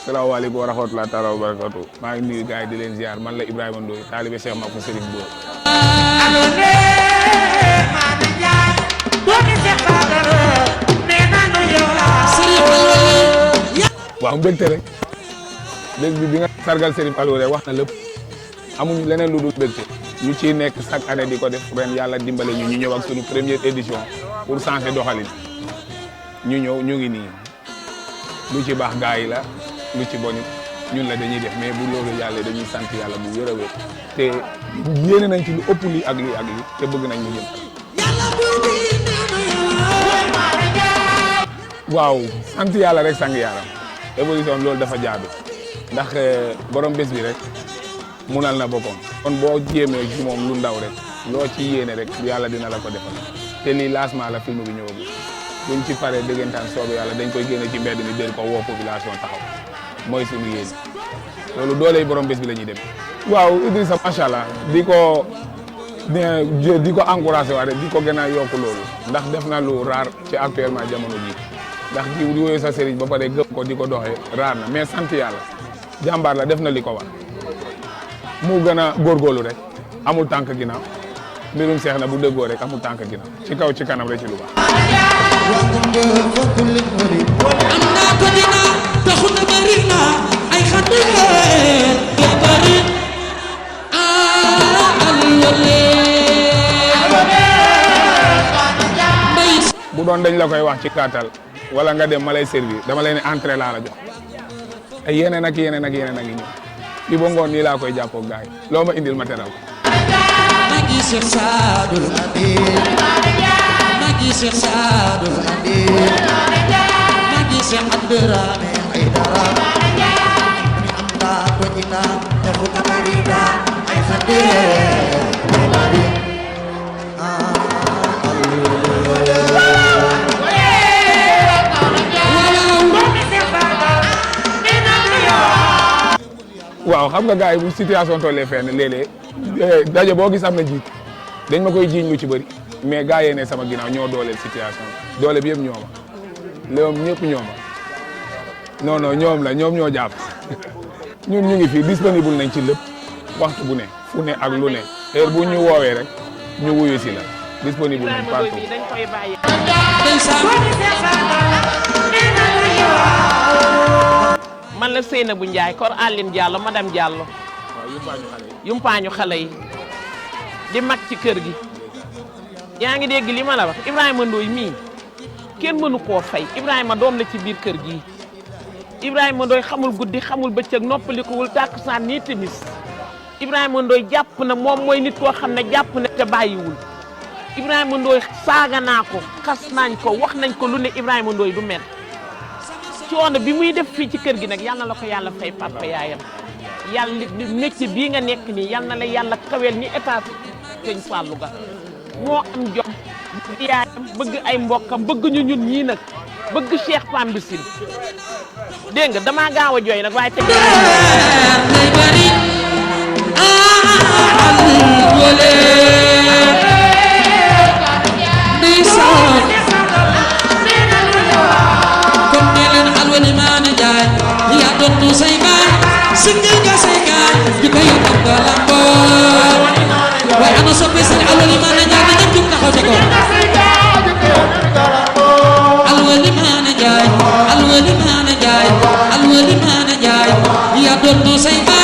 salaamaaleykum wa rahmatulah taala wa barakatu maa ngi nuyu gars yi di leen ziar man la Ibrahima Ndoye taalibe Cheikh Makou Serigne Bo. waaw mbégte rek bég bi nga sargal Serigne Fallou rek wax na lépp amuñu leneen lu dul mbégte ñu ciy nekk chaque année di ko def ren yàlla dimbale ñu ñëw ak suñu première édition pour changer doxalin ñu ñëw ñu ngi nii lu ci baax gars yi la lu ci bon ñun la dañuy def mais bu loolu yàlla dañuy sant yàlla bu wér a wér te yéene nañ ci lu ëpp lii ak lii ak lii te bëgg nañ mu jëm. waaw sant yàlla rek sang yaaram évolution loolu dafa jaadu ndax borom bés bi rek munal na boppam kon boo jéemee ci moom lu ndaw rek loo ci yéene rek yàlla dina la ko defal te lii lancement la film bi ñëwagul buñ ci paree dëggantaan soobee yàlla dañ koy génne ci mbedd mi del ko woo population taxaw mooy suñu yéene loolu dooley borom bés bi la ñuy dem. waaw Idrissa macha allah di ko encouragé waat di ko gën a yokk loolu ndax def na lu raar ci actuellement jamono ji ndax di wóyoo sa sëriñ ba pare gëm ko di ko doxee raar na mais sant yàlla jàmbaar la def na li ko war mu gën a góorgóorlu rek amul tànk ginnaaw mbirum seex na bu dëggoo rek amul tànk ginnaaw ci kaw ci kanam rek ci lu baax. bu doon dañ la koy wax ci gàttal wala nga dem ma lay servir dama leen entrée laa la jox ay yeneen ak yeneen ak yeneen ak yi ñëw fii ba ngoon nii laa koy jàppoo gaay loo ma indil ma teral ko. waaw xam nga gars yi bu situation tollee fenn léeg-léeg daje boo gis am na jiit dañ ma koy jiiñ lu ci bëri mais gars yee ne sama ginnaaw ñoo dooleel situation doole bi yëpp ñooma léegi ñëpp ñooma non non ñoom la ñoom ñoo jàpp ñun ñu ngi fii disponible nañ ci lépp waxtu bu ne fu ne ak lu ne heure bu ñu woowee rek ñu wuyu si la disponible nañ partout. man la Seynabou Ndiaye kor Aline Diallo madame Diallo yumpaañu xale yi di mag ci kër gi yaa ngi dégg li ma la wax Ibrahima Ndoye mii kenn mënu koo fay Ibrahima doom la ci biir kër gi Ibrahima Ndoye xamul guddi xamul bëccëg noppalikuwul tàkkusaan nii timis Ibrahima Ndoye jàpp na moom mooy nit koo xam ne jàpp na te bàyyiwul Ibrahima Ndoye saaga naa ko xas nañ ko wax nañ ko lu ne Ibrahima Ndoye du mel coono bi muy def fii ci kër gi nag yal na la ko yàlla fay papa yaayam yàlla métier bii nga nekk nii yal na la yàlla kawel ni état sëñ Fallou ga moo am jom bëgg yaayam bëgg ay mbokkam bëgg ñu ñun ñii nag bëgg Cheikh Pambisin dégg nga damaa gaaw a jooy nag waaye teg waaye ana soppe sëñ Alwali Maane Njaay na ñëpp jug taxaw ci kaw Alwali Maane Njaay Alwali Maane